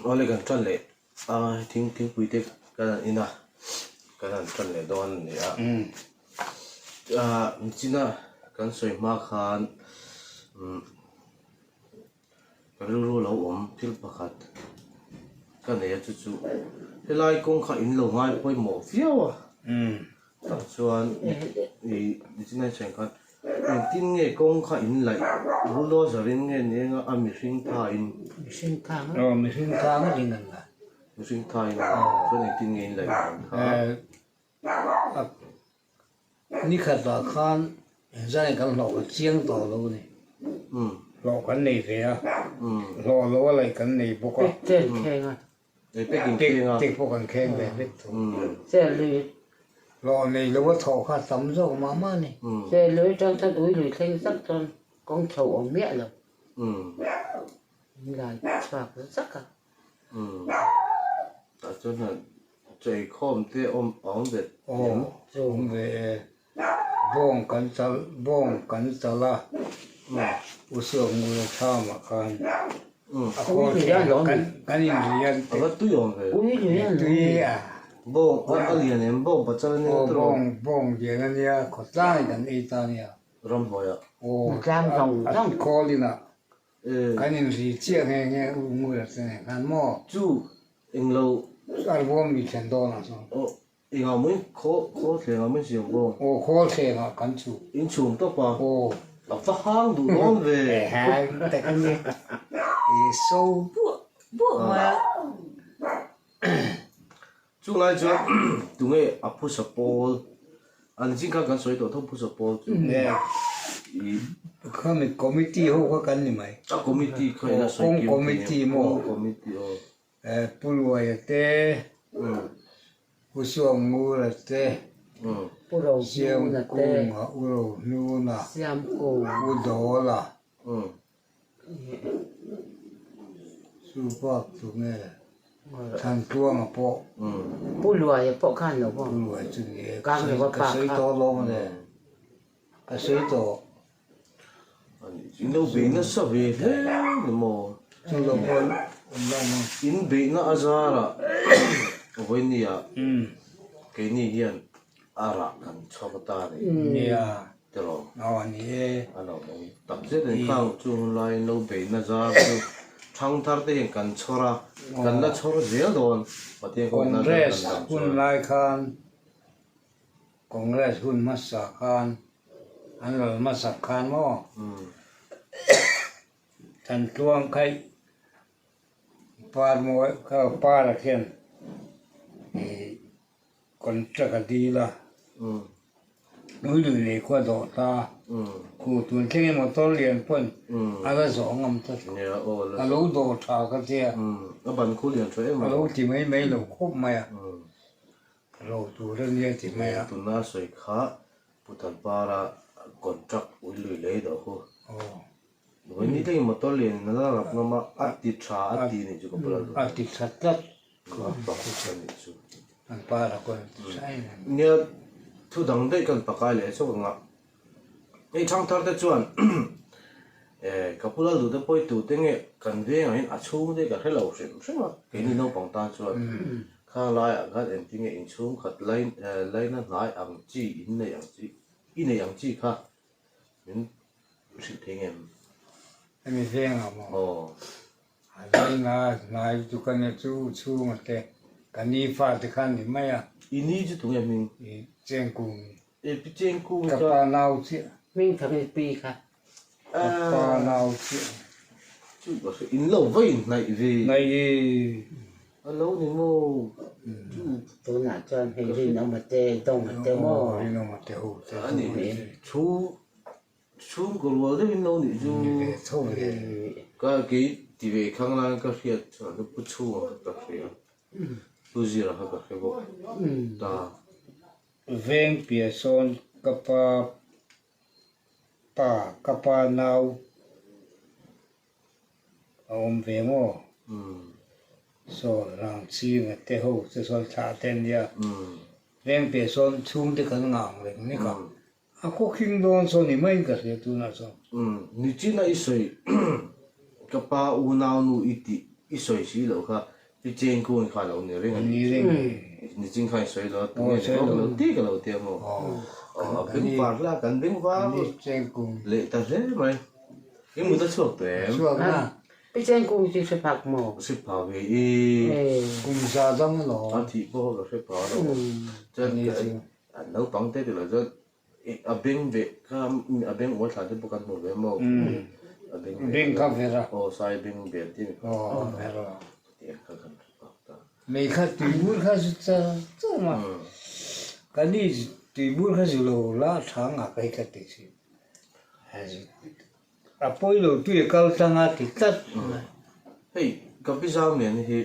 Awle kan tan leh a thing thingpui te kan han in a kan han tan leh dawn a ni a ah nichina kan sawi hma khan umm ka rilru lo awm thil pakhat ka nei a chu chu helai kawng kha in lo ngai pawimawh viau a tah chuan ih nichina i sawi ang khan Engtin nge kawng kha in laih? Bulldozer in nge ni eng a, a mihring tha in? Mihring tha ngawt. Aw, mihring tha ngawt in an la. Mihring tha in an la. Chuan engtin nge in laih dan kha? Nikhat ah khan engzah in kan hlawh kan chiang tawh lo a ni. Hlawh kan nei ve a, hlawh lo a laih kan nei bawk a. Pek chen kheng a. Ei pek in kheng a. Pek pawh kan kheng ve vek tho. Serlui. Hlawh nei lo a thawh kha tam zawk mah mah a ni. Serlui atang chuan ui lui thleng zak chuan kawng chho awm miah lo. In lai chhuak zak a. Tah chuan han chei khawm te awm a awm ve em? Aw awm ve e. Bawng kan chal bawng kan chal a Usuak Ngura Thamah khan a khawl thleng a kan kan inrian te. A va tui awm ve. Tui a. Bawng a lian em bawng pachal a nia Aw bawng bawng lian a nia khawtlang in kan ei ta a nia. Ramhnuaiah. Aw a khawl inah kan inri chiah nghe nghe U Ngura te nen khan maw. Chu englo. Arbawm mi thlen dawnah chuan. Aw Engah mai khaw khawl thlengah mai siam bawk. Aw khawl thlengah kan chu. In chhum tawp a. Aw. A va hang duh dawn ve. Hang tak a ni. I so buah buah mai a. Chung lai chuan tunge a phusa pawl an zing khan kan sawi tawh tho phusa pawl chu. I Khami committee ho kha kan ni mai. A committee kha ila sawi kim Kawng committee maw. Kawng committee aw. Pu Luaia te, Pu Suakngura te, Siamkunga, U Rohnuna, U Dawla, chu bak chu nge Thantluanga pawh. Pu Luaia pawh khan lo maw? Pu Luaia chu ni e, ka sawi tawh alawm le, ka sawi tawh. In lo beih nasa ve hle ni maw? Chu lo pawh awm lo maw? In beihna a zarah vawinia keini hian a rah kan chhawk ta a ni. Nia. Tiraw? Aw a ni e. A lo awm tak zet a ni. Khang chu hun laiin lo beihna zar chu thangthar te hian kan chhawr a, kan la chhawr zel dawn. Pathian kawngin a Congress hun lai khan Congress hun hmasa khan an lal hmasak khan maw Thantluang khaih par mawi kha para khian ih contract a dil a ui lui lei khu a dawh ta khu tun thlengin motor lian pawn a la zawh ngam ta a lo dawh tha ka tia a lo ti mai mai lo khawp mai a. Ro tur a nia ti mai a. Tuna sawi kha Pu Thanpara contract ui lui lei dawh khu. Vawi ni thlengin motor lian in a la rap ngam a, a ti tha a ti nih chu ka bula A ti tha tlat. A pak a nih chu. Thanpara pawn a ti tha em em. Nia thu dang daih kan pakai leh chauh ang a. Hei thangthar te chuan ka pu lal duhte pawi tute nge kan vengah hian a chhung te ka hre lo hrim hrim a, keini naupang tan chuan khang laiah khan engtin nge inchhung khat laina hnai ang chi in nei ang chi i nei ang chi kha min hrilh thei ngem? Hemi vengah maw? Aw. A laina hnai chu ka nia chu chhunga te ka ni fate khan ni mai a. I ni chu tunge hming? I chengkung. I pi chengkung Ka pa nau chiah. Hming thang i pi kha. Ka pa nau chiah. Chu ka hre in lo va in hnaih ve. Hnaih i. A lo ni maw. Chu. Tunah chuan hei rinawm a te dawng a te maw. Aw rinawm a te ho te. A ni chhung chhungkaw rual deuh in lo nih chu. Ni ve tho ve. Ka kei ti ve khang lai ka hriat chuan ka pu chhunga kha ka hria. Pu zira kha ka hre bawk ta. Veng piah sawn ka pa pa ka pa nau a awm ve maw? Saw rang ching a te ho te sawn thlah te an nia. Veng piah sawn chhungte kan ngah ang reng nek a. A khawkhing dawn sawn ni maiin ka hria tunah chuan. Nichina i sawi ka pa unaunu i tih. I sawi si loh kha Pi Chengkung kha a lo ni reng a ni. Nichin khan i sawi lo a, tunge ni vak lo tih ka lo ti a maw? A beng var hle a, kan beng var leh ta hle mai. I mut a chhuak tawh em? Pi Chengkung chu i hre phak maw? Hre phak ve i. A thih pawh ka hre phak lo. Chuan an naupang te ti lo chuan A beng ve kha a beng ual thla te pawh kan hmu ve maw? A beng ve Beng kha ver a. Aw sai beng ve an ti ni kha. Aw ver a. Tiang kha kan hre phak ta. Mei kha tuibur kha zu char char ma. Ka ni tuibur kha zu lo la tha nga kai ka ti si. A pawi lo tui a kal tlang a ti tlat. Hei ka pi zau nen hi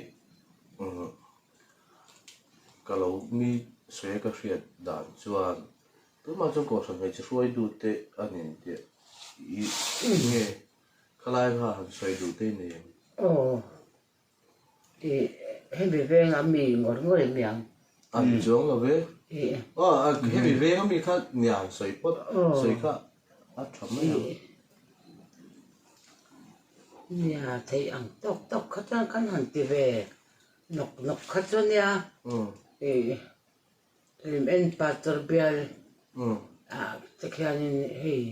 Ka lo mi sawi ka hriat dan chuan tunah chuan kohhran hmeichhe hruaitute a ni tih i nge khalai kha han sawi duh te i nei em? Aw, i hemi venga mi ngawr ngawr em niang? A ni chuang lo ve. Aw, hemi venga mi kha nia han sawi phawt, sawi kha a tha mai ang. Nia, theih ang tawk tawk kha chuan kan han ti ve. Nawk nawk kha chu nia ih hlim en pastor bial ah te khianin hei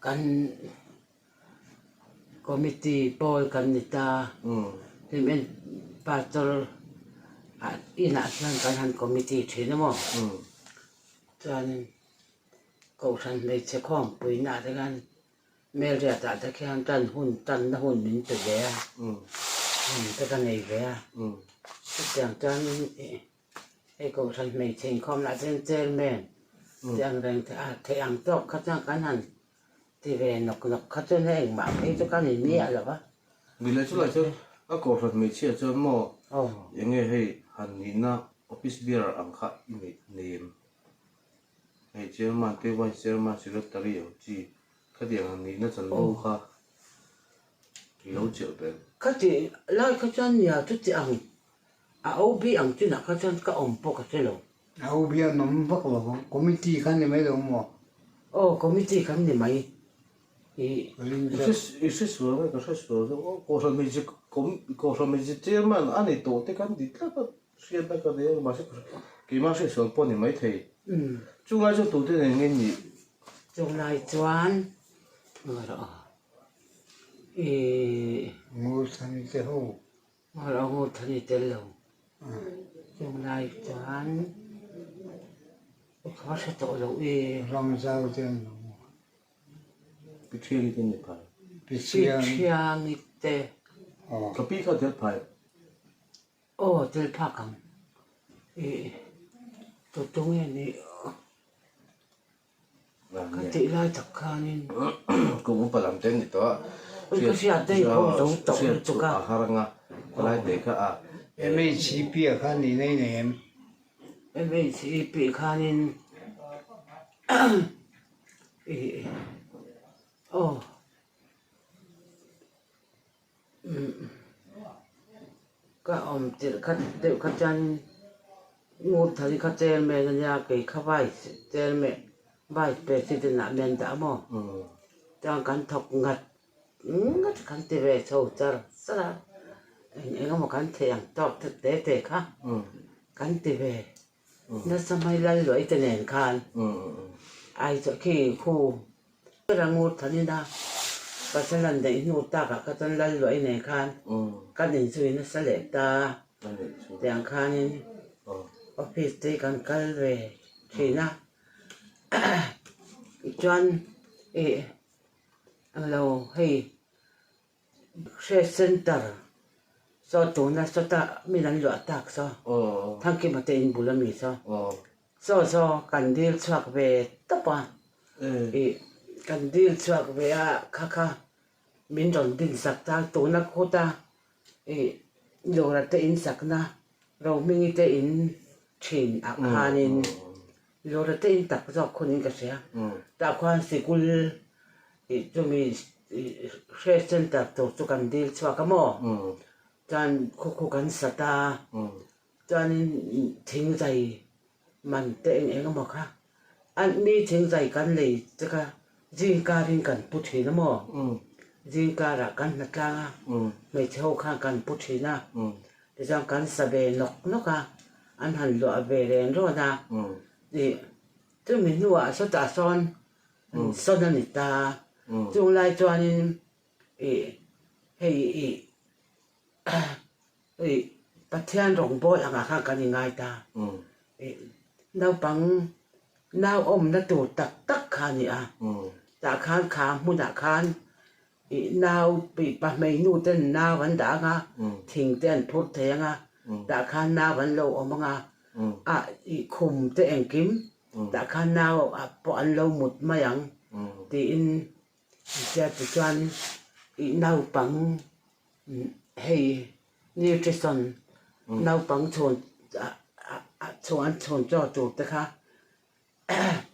kan committee pawl kan ni ta hlim en pastor ah inah hian kan han committee thin a maw chuanin. Kohhran hmeichhe khawmpuina ah te khan Melriat ah te khian tan hun tanna hun min pe ve a, hun te ka nei ve a. Chutiang chuan hei kohhran hmeichhe inkhawmna ah chuan chairman tih ang reng te a theih ang tawk kha chuan kan han ti ve nawk nawk kha chuan hei engmah phei chu ka ni miah lo va. Mile chulai chuan a kohhran hmeichhia chuan maw enge hei han nihna office bearer ang kha i nei em? Hei Chairman te Vice Chairman Secretary ang chi khatiang ang nihna chanvo kha i lo chelh ber. Khati lai kha chuan nia chuti ang a OB ang chinah kha chuan ka awm pawh ka hre lo. A OB an awm vak lo ang, committee kha ni mai lo maw? Aw committee khan ni mai i. I hre sual nge ka hre sual zawk aw, Kohhran hmeichhe Kohhran hmeichhe Chairman a ni tawh te khan ti tlat a. Hriatna ka nei a, mahse keimah hriatsual pawh a ni maithei. Chunglai chuan tute nen nge nih? Chunglai chuan ngarawh ih. Ngurthani te ho. Ngarawh Ngurthani tel lo. Chunglai chuan ka va hre tawh lo i. Ramzau te an lo. Pithiangi te ni phai. Pithiangi te. Ka pi kha tel phai. Aw tel phak ang ih tu tu nge ni ka tih lai tak khanin Kum upa lam te ni tawh a Ui ka hriat daih pawh zo tawh lutuk a a har anga helai te kha a MHEP ah khan nih nei nei em? MHEP khanin ih aw Ka awm tirh khat deuh kha chuan Ngurthali kha chairman a nia kei kha vice chairman vice president ah min dah a maw chuan kan thawk ngat ngat kan ti ve chho char char a eng eng emaw kan theih ang tawk te te te kha kan ti ve nasa mai Lalluai te nen khan Aizawl khi khu Ber a ngur thanin a, pasal an daih hnu takah kha chuan lal luah i nei khan kan inzui nasa leh ta tiang khanin office te hi kan kal ve thin a, tichuan ih englo hei hre center saw tuna sawta min an luah tak saw Thangkima te in bul ami saw. Chaw chaw kan dil chhuak ve tawp a, ih kan dil chhuak ve a kha kha min rawn din sak ta tuna khuta ih Lura te in sakna Rohmingi te in thin ah khanin Lura te in tak zawk khunin ka hria tah khuan sikul ih chumi ih hre center tur chu kan dil chhuak a maw chuan khu khu kan sat a. Chuanin thingzai man te eng eng emaw kha an mi thingzai kan lei te kha. Zingkarin kan pu thin a maw? Zingkarah kan hna tlang a, hmeichhe ho khan kan pu thin a, tichuan kan sa ve nawk nawk a, an han luah ve reng rawn a, ih chumi hnuah sawtah sawn sawn a ni ta, chung lai chuanin ih hei ih ih Pathian rawngbawl angah khan kan inngai ta, ih naupang nau awmna tur tak tak kha a ni a, tah khan kha hmunah khan ih nau ih pahmei nu ten nau an dah ang a, thing te an phur thei ang a, tah khan nau an lo awm ang a, ah ih khum te engkim tah khan nau ah pawh an lo mut mai ang tiin Intia tichuan ih naupang hei nutrition naupang chhun chhuan chhun chaw tur te kha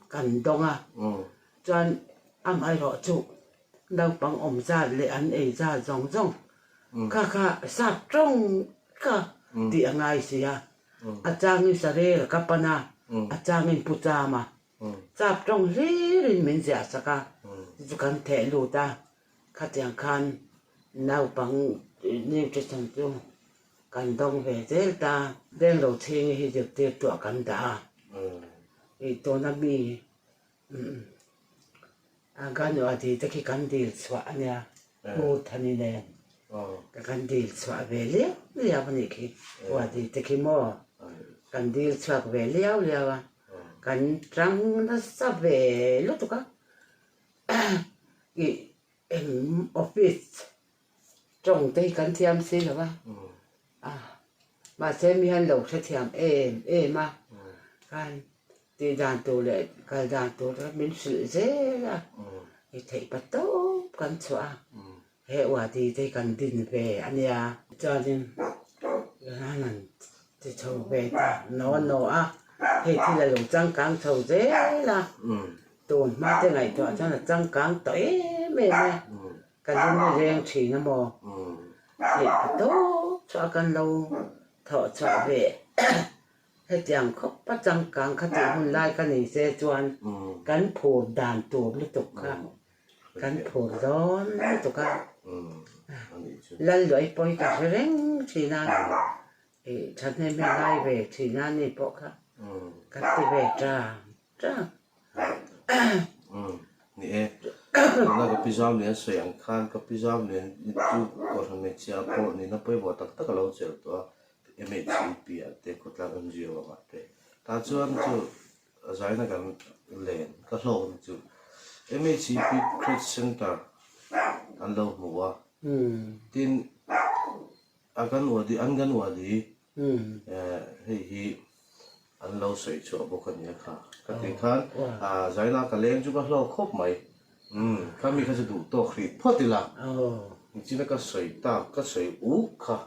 kan dawng a chuan amaherawh chu naupang awm zat leh an ei zat zawng zawng kha kha sap tawng kha tih a ngai si a a changin sarel ka pan a a changin pu cham a. Chap tawng hlirin min ziah sak a, chu chu kan theh lut a, khatiang khan naupang nutrition chu kan dawng ve zel ta. Benglo chhingi hi zirtirtuah kan dah a, ih tuna mi Anganwadi te khi kan dil chhuah a nia, Pu Thani nen kan dil chhuah ve liau liau a nih khi, Wadi te khi maw kan dil chhuak ve liau liau a. Kan tang nasa ve lutuk a, ih eng office tawng te hi kan thiam si lo va, mahse mi hian lo hrethiam em em a, khan tih dan tur leh kal dan tur te min hrilh zel a, i theih pa tawp kan chhuah a. He uadi te hi kan din ve a nia. Chuanin han han ti chho ve ta naw naw a, hei thil a lo changkang chho zel a, tun hma te ngaihtuah chuan a changkang tawh em em e, ka lung a leng thin a maw, theih ta tawp chhuah a kan lo thawh chhuah ve hetiang khawp a changkang kha tih hun lai ka ni se chuan kan phur dan tur lutuk kha. Kan phur dawn lutuk a, Lalluai pawh hi ka hre reng thin a, ih thahnem hi a ngai ve thin a ni pawh kha ka ti ve tang tang. Ni e, tuna ka pi zam lian sawi ang khan ka pi zam lian chu Kohhran hmeichhia pawh nihna pawimawh tak tak a lo chelh tawh a, MHEP ah te khawtlang NGO ah te tah chuan chu Zaina kan len ka hlawkna chu MHCP Creche Centre an lo hmu a, tin Anganwadi Anganwadi hei hi an lo sawi chhuah bawk a nia kha ka tih khan Zaina ka leng chu ka hlawk khawp mai, kha mi kha chu duh tawk hrih phawt ila, nichina ka sawi tak ka sawi uk kha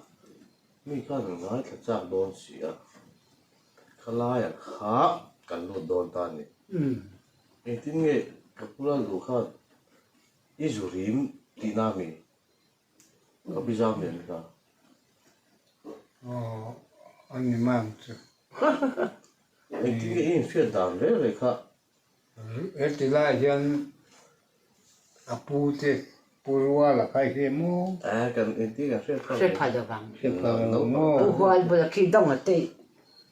mi khan an ngaithla chak dawn si a. Khalaiah kha kan lut dawn ta a ni. Engtin nge ka pula luh khan i zu rim tihna a mi? Ka pi zau hmel kha. Aw, a ni mai ang chu. Engtin nge i inhriat dan reng reng kha? Heti lai hian a pu te Pu Ruala kha i hria maw? Eh, kan engtin kan hriat Hre pha lovang. Hre pha lo maw? Pu Hual bula khi dawng a tih.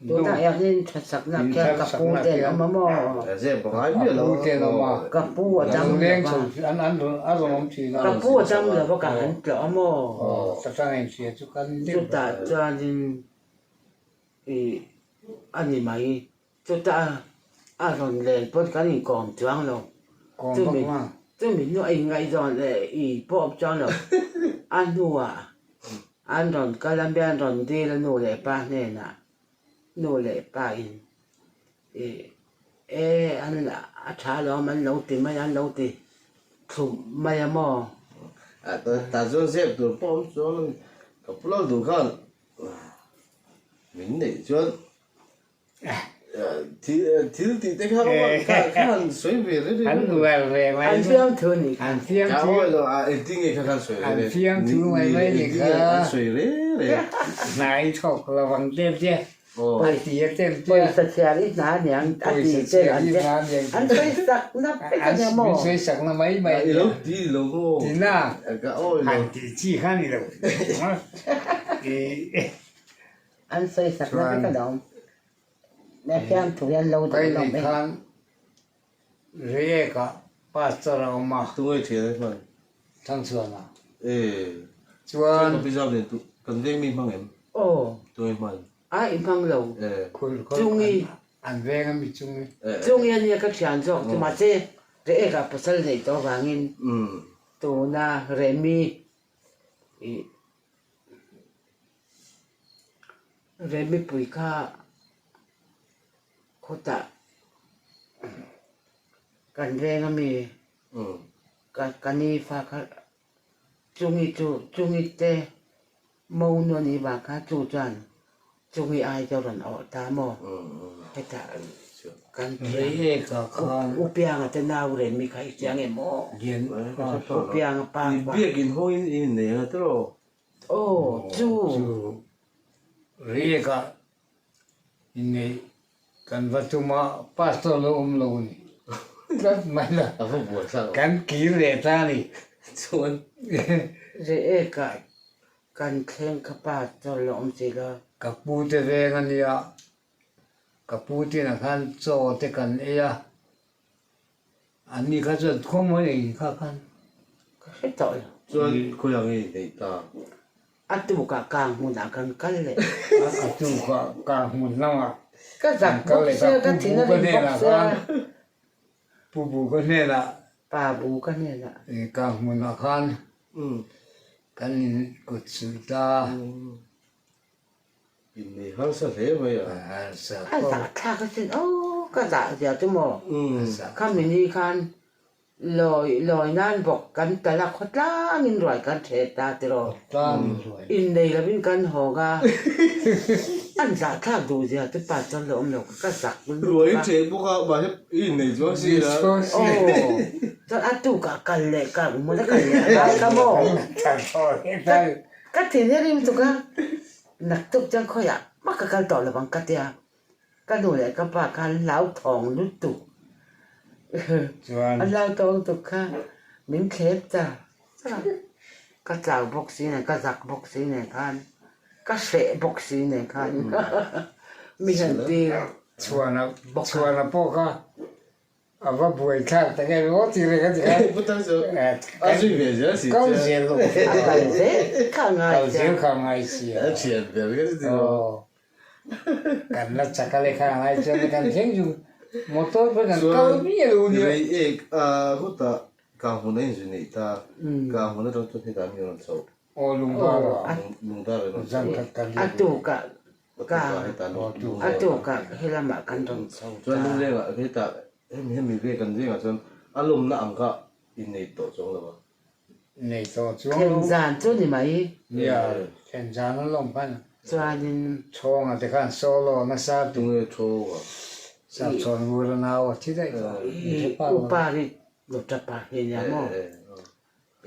Tunah hian in thatsakna khian ka pu te an awm a maw? Zep a ngai miah lo. Ka pu te an awm a. Ka pu a dam lo va. An an a rawn awm thin a. Ka pu a dam lo va ka han tlawh a maw? Aw, satang inhria chu kan lim. Chutah chuanin ih a ni mai. Chutah a rawn len pawn kan inkawm chuang lo. Kawm bawk ma. Chumi hnu a inngaihzawn leh i pawp chuang lo. A hnuah an rawn kal a, an rawn dil a nu leh pa hnenah nu leh pa in i e an a tha alawm an lo ti mai a, an lo ti thluh mai a maw. Tah chuan zep tur pawh awm chuang a ni. Ka pu lal duh khan min neih chuan Thil tih te kha khan sawi ve reng reng. An uar ve mai. An fiamthu a nih kha. An fiamthu. Engtin nge kha khan sawi reng reng. An fiamthu mai mai nih kha. An sawi reng reng. Hnai thawk lovang te te. A ti a ten tia. Pawisa chhiar i hna aniang a ti che an che an sawi sak na vek ania maw? Min sawi sak na mai mai ania. I lo ti lo maw? Ti na. Han ti chi kha ni lo. An sawi sak na vek alawm. Fiamthu hi an lo duh hlawm e. Khan Reiek ah pastor a awm a. Tunge thian a hman? Thangchhuana. E. Chuan. Ka pizza nen tu kan veng mi hmang em? Aw. Tunge hman? A i hmang lo. E. Chungi. An veng a mi chungi. Chungi a nia ka thian zawk chu mahse Reiek ah pasal neih tawh avangin tuna Remi i Remipui kha Khawtah kan veng ami ka ni fa kha chungi chu chungi te monu a nih vang kha chu chuan chungi ai chu a rawn awh ta maw hetah kan thiam upianga te nau reng mi kha i chiang em aw upianga pa biakin hawngin i innei ang a tiraw aw chu Reiekah Inneih kan va tum a, pastor lo awm lo a ni tlat mai la, A va buai thlak kan kir leh ta a ni. Chuan. Reiek ah kan thleng kha pastor lo awm si lo. Ka pu te veng a nia, ka pu te inah khan chaw te kan ei a, an ni kha chuan khawmawi ei kha khan. Ka hre tawh lo. Chuan khawiah nge inneih ta? A tukah kang hmunah kan kal leh. A tukah kang hmun lamah Ka zak bawk sia, ka thin a rim bawk sia. Pu Bu ka hnenah. Pa Bu ka hnenah. Kang hmunah khan kan in kut suih ta. Innei harsa hle mai a. Harsa A zah thlak asin aw ka zah zia chu maw. Khami ni khan Lawi lawi nan bawk kan tal a, khawtlangin ruai kan ṭhe ta tiraw? Innei lovin kan hawng a, an zahthlak duh zia chu pastor lo awm lo kha ka zak lutuk a. Ruai i ṭhe bawk a, mahse i innei chuang si la. Aw, chuan a tukah kal leh ka hmun a kal leh a ngai kha maw? Ka thin hi a rim tuk a, naktuk chuan khawiah mah ka kal tawh lovang ka tia. Ka nu leh ka pa kha an hlauthawng lutuk. Chuan. An hlauthawng lutuk kha min thlep ta char a. Ka chau bawk si nen, ka zak bawk si nen khan, ka hreh bawk si nen khan mi han tir Chhuana bawk a. Chhuana pawh kha A va buai thlak tak em aw ti reng a ti kha. Pu Thang chu a zui ve zel si che. Kal zel lo. A kal zel kha ngai Kal zel kha ngai si a. A thian ber ka ti lo. Kan la chak a leh kha ngai chuan kan thleng chu motor pawh kan kal miah lo nia. Rei ek a hutah kang hmun a inzui neih ta. Kang hmun atang chuan hetah mi rawn chhoh. Aw lungdar ah. Lungdar a rawn chhoh. Zan khat kan A tukah Ka a tukah helamah kan rawn chho ta. Chuan lunglengah hetah hemi hemi ve kan vengah chuan a lawmna ang kha in nei tawh chuang lo a. Nei tawh chuang lo. Thlen zan chu ni mai. Nia, thlen zan a lawm khan. Chuanin. Chhawngah te khan solo nasa tu. Tunge chhawngah? Sap chhawn ngur a nau a thi daih tawh. I upa ri lo tapa hi nia maw?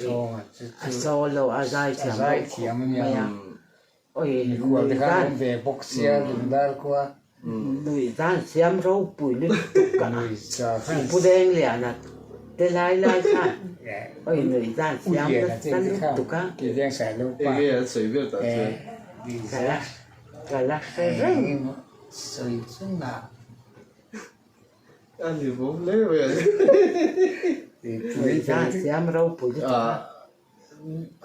Chhawngah chu A solo a zai thiam a zai thiam a nia. Mai a. Oi, Mikhual te khan awm ve bawk sia lungdar khua. Nuih zan siam ropui lutuk a. Nuih za khan. Pu Dengliana te lai lai khan. Oi nuih zan siam nasa lutuk a. Ti deng sai lo pa. Enge an sawi ber tah chuan. Ka la ka la hre reng. Sawi chung a. A ni bawm hle mai a. Nuih zan siam ropui lutuk a.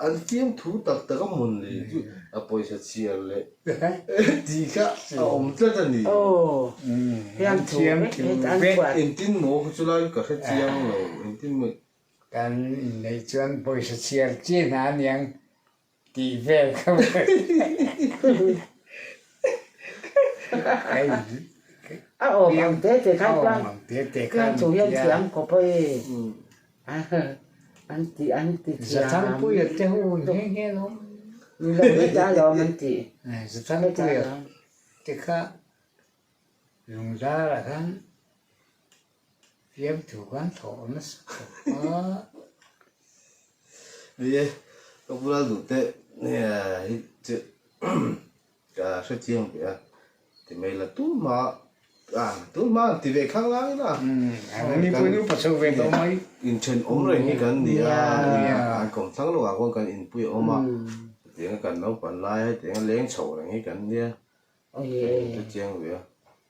An fiamthu tak tak a mun leh chu a pawisa chhiar leh tih kha a awm tlat a ni. Aw, fiamthu vek het an phuah. Engtin maw kha chu lai ka hre chiang lo, engtin maw. Kan inneih chuan pawisa chhiar chi hna aniang tih vel kha A awm ang te te khan chuan fiamthu hian thiam khawp a e. An ti an ti thiam. Zathangpuia te ho nghe nghe lo. Ni lo heta alawm an ti. Zathangpuia te kha lungzarah khan fiamthu khan thawh nasa khawp a. Ni e, ka bula duh te hi chu ka hrechiang ve a. Ti mai la tunhma ah tunhma an ti ve khang lai ila. An ni pawhin upa chho ve tawh mai. Inthen awm reng hi kan ni a, an kawmthlang lawkah khawn kan inpui a awm a, hetianga kan naupan lai a hetianga leng chho reng hi kan nia. Ka chiang ve a.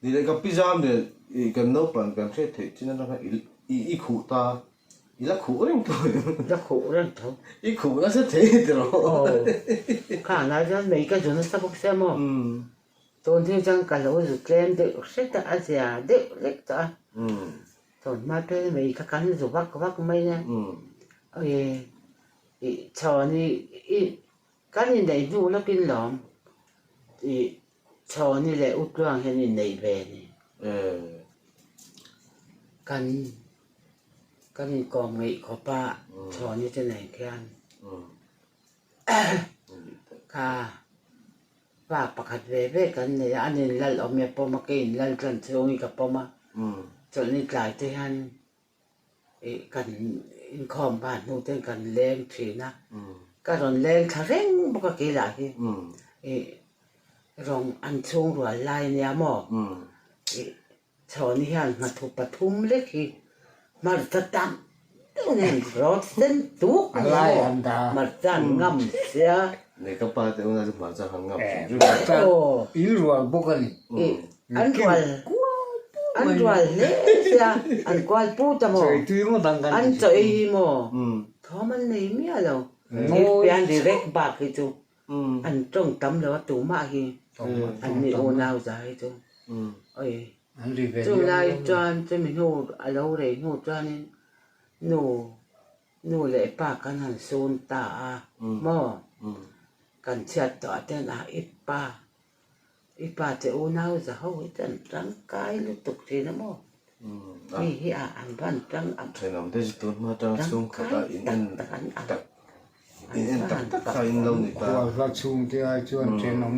Ni leh ka pi zam nen kan naupan kan hriat theih chin atang khan i i khuh ta i la khuh reng tawh em? La khuh reng tho. I khuh nasa thei tiraw? Aw. Kha lai chuan mei ka zu nasa bawk sia maw? Tun hi chuan ka lo zu tlem deuh hret a, a zia deuh lek tawh a. Tun hma phei mei kha kan zu vak vak mai a. Ih chhawn i kan inneih hnu lawkin lawm ih chhawni leh utluang hian inneih ve a ni. Kan kan inkawm ngeih khawp a chhawni te nen khian. Kha pa pakhat ve ve kan nei a, an inlal awm e pawm a, kei inlal tan chhung hi ka pawm a, chawlhni tlai te hian ih kan inkhawm ban hnu ten kan leng thin a, ka rawn leng thla reng bawk a kei lah hi ih rawng an chhung rual lai ania maw ih Chhawni hian hmathu pathum lek hi hmarcha tam deuh nen rawt sen tuk a ni maw? Hmarcha an ngam sia. Nei ka pa te unau chu hmarcha han ngam hrim hrim a. Aw. Il rual bawk a ni. An rual an rual hle sia an kual put a maw? An chaw ei hi maw? Thawm an nei miah lo. Thirpian direct bak hi chu An tawng tam lo a tumah hi an ni unau za hi chu oi chulai chuan chumi hnu a lo rei hnu chuanin nu nu leh pa kan han sun ta a maw kan chhiat tawh ah ten a i pa i pa che unau za ho hi chu an tangkai lutuk thin a maw mi hi a an van tang a Thenawm te chu tun hma tang chhungkhat a in en tak In en tak tak kha in lo ni ta. Khual hla chhungte ai chuan thenawm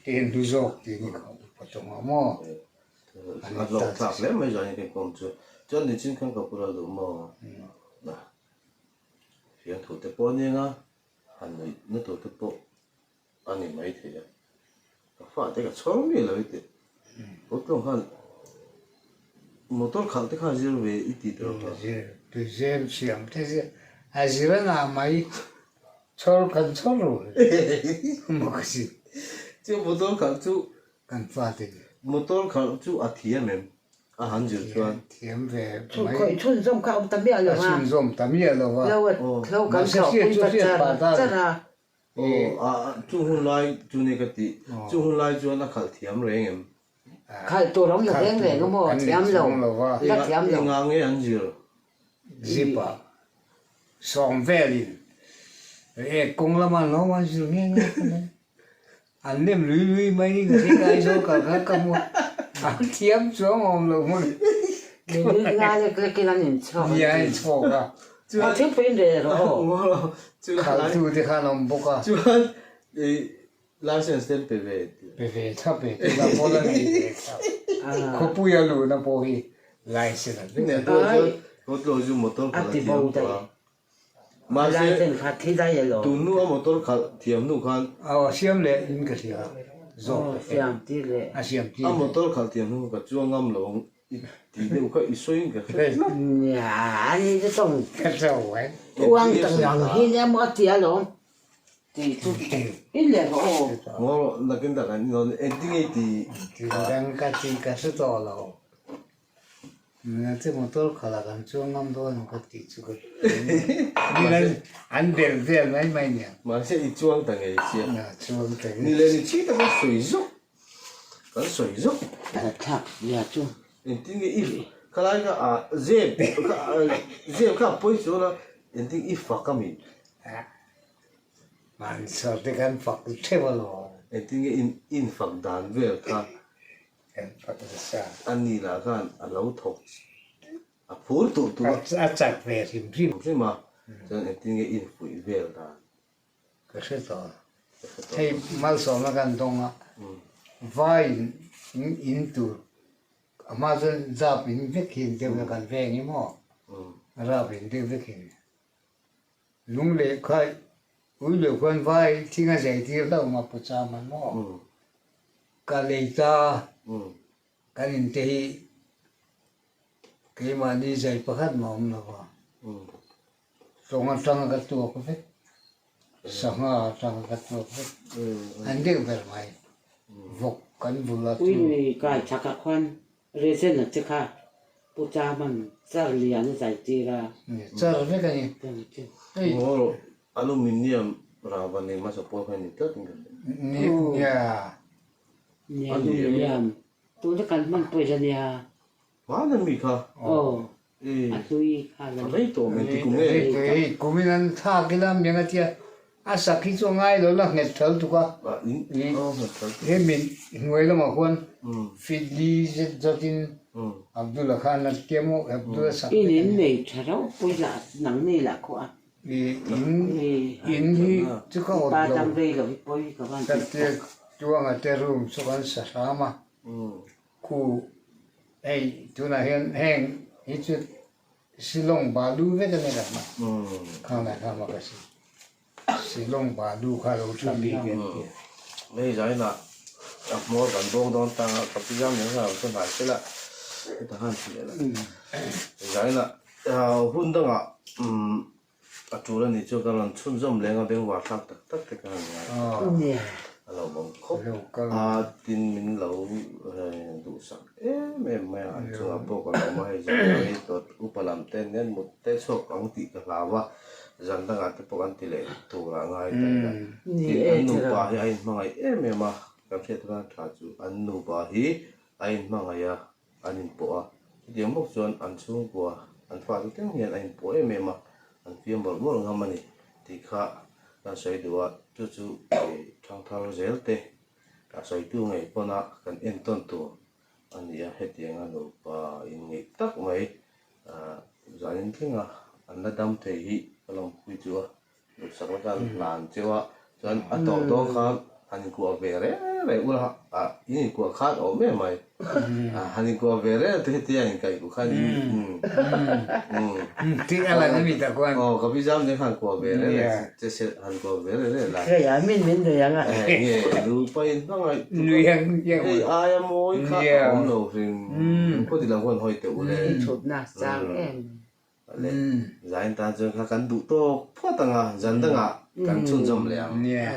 te in hlu zawk tih ni kha upa tawng a maw? A hlawk thlak hle mai zan in kawm chu. Chuan nichin khan ka pura duh maw? Fiamthu te pawh a ni anga han nuih na tur te pawh a ni mai thei a. Ka fate ka chhawr mi lo i tih. Hotlawng khan motor khalh te kha zir ve i tih tawh kha. Zir tui zem siam te zir a zir a ngah mai chhawr kan chhawr ru maw ka si. Chu motor khalh chu kan fate ni. Motor khalh chu a thiam em? A han zir chuan. Thiam ve mai. Khawih chhunzawm kha a awm ta miah lo a. A chhunzawm ta miah lo a. Lo kan thlawhpui ta char char a. Aw, a, chu hun lai chu nia ka tih. Chu hun lai chuan a khalh thiam reng em? Khalh tur awm lo reng reng a maw? Thiam lo. La thiam lo. Enga nge an zir? Zip ah sawm velin e kawng lama an lo an zir nghe nghe ka nei. An nem lui lui mai ni ka hre Aizawl kal kha ka hmu a, an thiam chuang awm lo hmun. Lui nga lek lekin an inchhawk an ti. Nia an inchhawk a. Chuan thingpui in reh rawh aw. Khaltu te khan awm bawk a. Chuan i license te an pe ve tih. Pe ve thlap e, tunah pawh la nei ve thlap. Khawpui a luhna pawh hi license an vek a. Chuan Hotlo chu motor khalh a thiam tawh a. Mahse tun hnu a motor khalh thiam hnu khan. Aw a siam leh in ka hria zawk a a siam tir leh. A motor khalh thiam hnu ka chuang ngam lo ang. I tih deuh kha i sawi in ka hre tlat. Nia, ani te tawng. Ka cho e. Uang tang ang hi nia maw a ti alawm. Tih chu i leh rawh aw. Ngaw rawh, nakin tak an inawn engtin nge i tih? Tin dang ka ti ka hre tawh lo. Nuna te motor khalh ah kan chuang ngam dawn ang ka tih chu ka an bel vel mai mai nia. Mahse i chuang ta ngei sia. Nia, chuang ta ngei. Ni leh ni chi taka sawi zawk. Kan sawi zawk. A thlak zia chu. Engtin nge i khalai kha a zep kha zep kha a pawi chuan a engtin i fak a mi? Mahni sawi te kan fak theuh alawm. Engtin nge in in fak dan vel kha? Kan fak nasa. A ni lah khan a lo thawk a phur tur tur a. A chak ve hrim hrim. Hrim a chuan engtin nge in fuih vel dan? Ka hre tawh. Hei malsawmna kan dawng a, vai in in tur a hma chuan zap in vek hi deuh na kan veng i maw? Rap in deuh vek hi. Lung leh kha ui leh khuan vai thing a zai tir hlauh ma pu cham an maw? Ka lei ta kan in te hi keimahni zai pakhat mah awm lo va, tawng atanga ka tuak vek, sangha atanga ka tuak vek, an deuh ber mai, vawk kan bul a chu. Ui kai chakah khuan Rezen a che kha Pu Chaman char lian a zai tir a. Char vek a ni. Ngaw aluminium rava nei hmasa pawl kha a ni tlat in ka hria. Nia. Nia aluminium. Tuna kan hman pawh ila nia. Hmana mi kha. Aw. A hlui kha la ni. A rei tawh men ti kum nge. Hei kumin an thlak ila miang a tia a sak hi chu a ngai lo la nghet thal tuk a. He min hnuai lamah khuan feet li zet zawtin Abdul-a khan a tia maw Abdul-a sak In in nei tha rauh pawh lah nang nei lah khawh a. In hi chu ka awt lo. Pa dam rei lo hi pawi ka van ti tak. Tuanga te room chu kan sa hram a. Khu hei tunah hian heng hi chu Shillong balu vek a ni lo ma khang lai kha mak a si Shillong balu kha lo tha bik an ti a. Hei zainah a hmawr kan bawng dawn tang a ka pi zam leh lo chu hnai sela heta khan ti leh la zainah hun dangah A tul a nih chu ka rawn chhunzawm leng a bengvar thlak tak tak te ka han ngai a lo bawm khawp a tin min lo duhsak em em mai a an chungah pawh ka lo awm a hei zan hi tawt upa lam te nen mut te chhuak ang tih ka hlau a zan dangah te pawh kan ti leh tur ah ngai ta ila tin an nupa hi a inhmangaih em em a kan hriat atan tha chu an nupa hi a inhmangaih a. An inpawh a, chutiang bawk chuan an chhungkua an fate thleng hian a inpawh em em a, an fiam mawlh mawlh ngam a ni tih kha kan sawi duh a, chu chu thangthar zel te a sawitu ngei pawna kan entawn tur a ni a, hetianga nupa inngeih tak mai zanin thlenga an la dam thei hi ka lawmpui chu a. Duhsak na khan hlan cheu a, chuan a tawp dawn khan han inkuah ve reng reng ula ah in inkuah khan awm em mai ah han inkuah ve reng te hetia inkaih kuh khan in Tih a lan ami tak khuan. Aw ka pi zam nen khan kuah ve reng reng che se han kuah ve reng reng la. Hei a min min nei ang a. Nge nupa in hmangaih hei aia mawi kha a awm lo hrim khaw ti lam khuan hawi teh u le. Thutna sang em. Le zain tan chuan kha kan duh tawk phawt ang a, zan dangah kan chhunzawm leh ang. Nia.